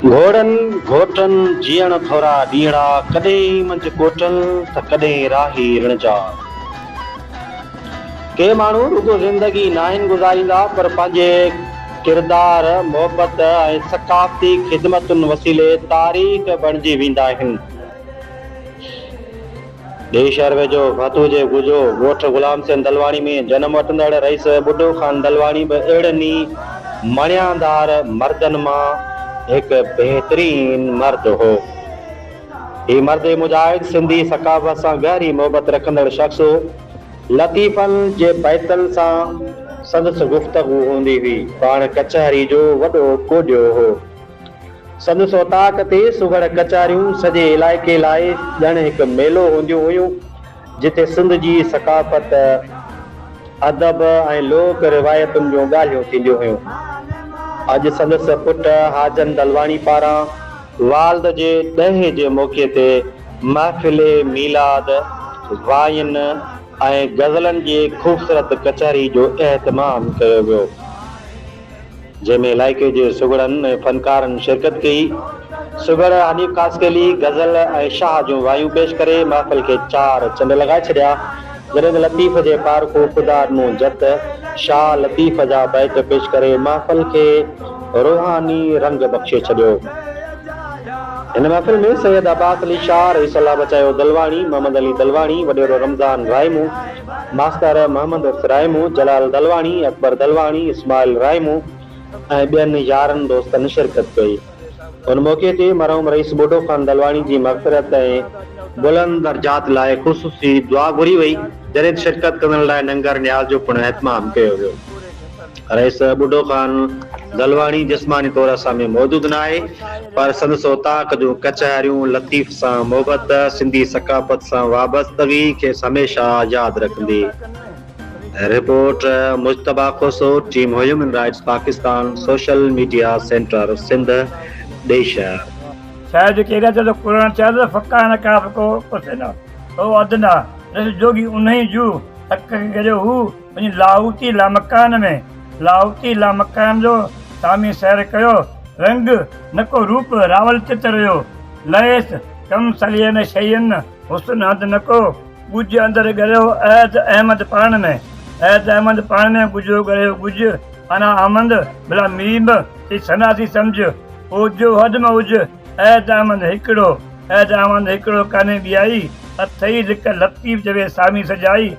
گهوڙن گهوٽن جيئڻ ٿورا ڏينهڙا، ڪڏهن منجهه ڪوٽن ته ڪڏهن راهي رڻ جا. ڪي ماڻهو رڳو زندگي ناهن گذاريندا پر پنهنجي ڪردار، محبت ۽ ثقافتي خدمتن وسيلي تاريخ بڻجي ويندا آهن. ڏيهي شهر ويجهو ڀتو جي گجو ڳوٺ غلام حسين دلواڻي ۾ جنم وٺندڙ رئيس ٻڍو خان دلواڻي به اهڙن ئي مڻيادار مردن مان هڪ بهترين مرد هو. هي مرد مجاهد سنڌي ثقافت سان گهري محبت رکندڙ شخص هو. لطيفن جي بيتن سان سندس گفتگو هوندي هئي. پاڻ ڪچهري جو وڏو ڪوڏيو هو. سندس اوطاق تي سگهڙ ڪچهريون سڄي علائقي لاء ڄڻ هڪ ميلو هونديون هيون، جتي سنڌ جي ثقافت، ادب ۽ لوڪ روايتن جون ڳالهيون ٿينديون هيون. اڄ سندس پٽ حاجن دلواڻي پاران والد جي ڏهين جي موقعي تي محفل ميلاد، واين ۽ غزلن جي خوبصورت ڪچهري جو اهتمام ڪيو ويو. جنهن ۾ علائقي جي سگهڙن ۽ فنڪارن شرڪت ڪئي. سگهڙ حنيف خاصخيلي غزل ۽ شاهه جون وايون پيش ڪري محفل کي چار چنڊ لڳائي ڇڏيا، جڏهن ته لطيف جي پارکو خدا ڏنو جت شاهه لطيف جا بيت پيش ڪري محفل کي روحاني رنگ بخشي ڇڏيو. هن محفل ۾ سيد عباس علي شاهه، رئيس الله بچايو دلواڻي، محمد علي دلواڻي، وڏيرو رمضان رائمون، ماستر محمد عرس رائمون، جلال دلواڻي، اڪبر دلواڻي، اسماعيل رائمون ۽ ٻين يارن دوستن شرڪت ڪئي. ان موقعي تي مرحوم رئيس ٻڍو خان دلواڻي جي مغفرت ۽ بلند درجات لاء خصوصي دعا گهري وئي، جڏهن ته شرڪت ڪندڙن لاء ننگر نياز جو پڻ اهتمام ڪيو ويو. رئيس ٻڍو خان دلواڻي جسماني طور اسان ۾ موجود ناهي پر سندس اوطاق جون ڪچهريون، لطيف سان محبت، سنڌي ثقافت سان وابستگي کيس هميشه ياد رکندي. Report, Mujtaba Khoso, team human rights Pakistan, social media centre Sindh, ڏيهي شهر. شايد ڪيريا چيو ته قرآن چيو ته فڪان ڪاف ڪو قوسين او ادنيٰ رس جوڳي انهي جو حق کي گڏيو هو وڃي لاهوتي لامڪان ۾، لاهوتي لامڪان جو سامي سير ڪيو، رنگ نه ڪو روپ راول چت رهيو، لهيس ڪم سلين شين حسن حد نه ڪو، ڳجهه اندر ڳريو عهد احمد پاڻ ۾، عهد احمد پاڻ ۾ ڳجهو ڳريو ڳجهه، انا احمد بلا ميم ٿي ثنا ٿي سمجهه، اوجهو حد م اجهه، عهد احمد هڪڙو، عهد احمد هڪڙو ڪانهي ٻيائي، اٿئي لڪ لطيف چوي سامي سجائي.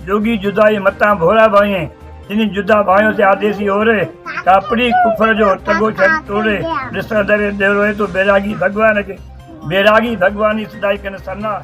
جوڳي جدائي متان ڀورا ڀانئين، جنھن جدا ڀانئيو سي آديسي اوري، ڪاپڙي ڪفر جو ٽڳو ڇڏ ٽوڙي، ڏس اندرين ڏيروئي تون بيراڳي ڀڳوان کي، بيراڳي ڀڳوان جي سدائي ڪن سنا.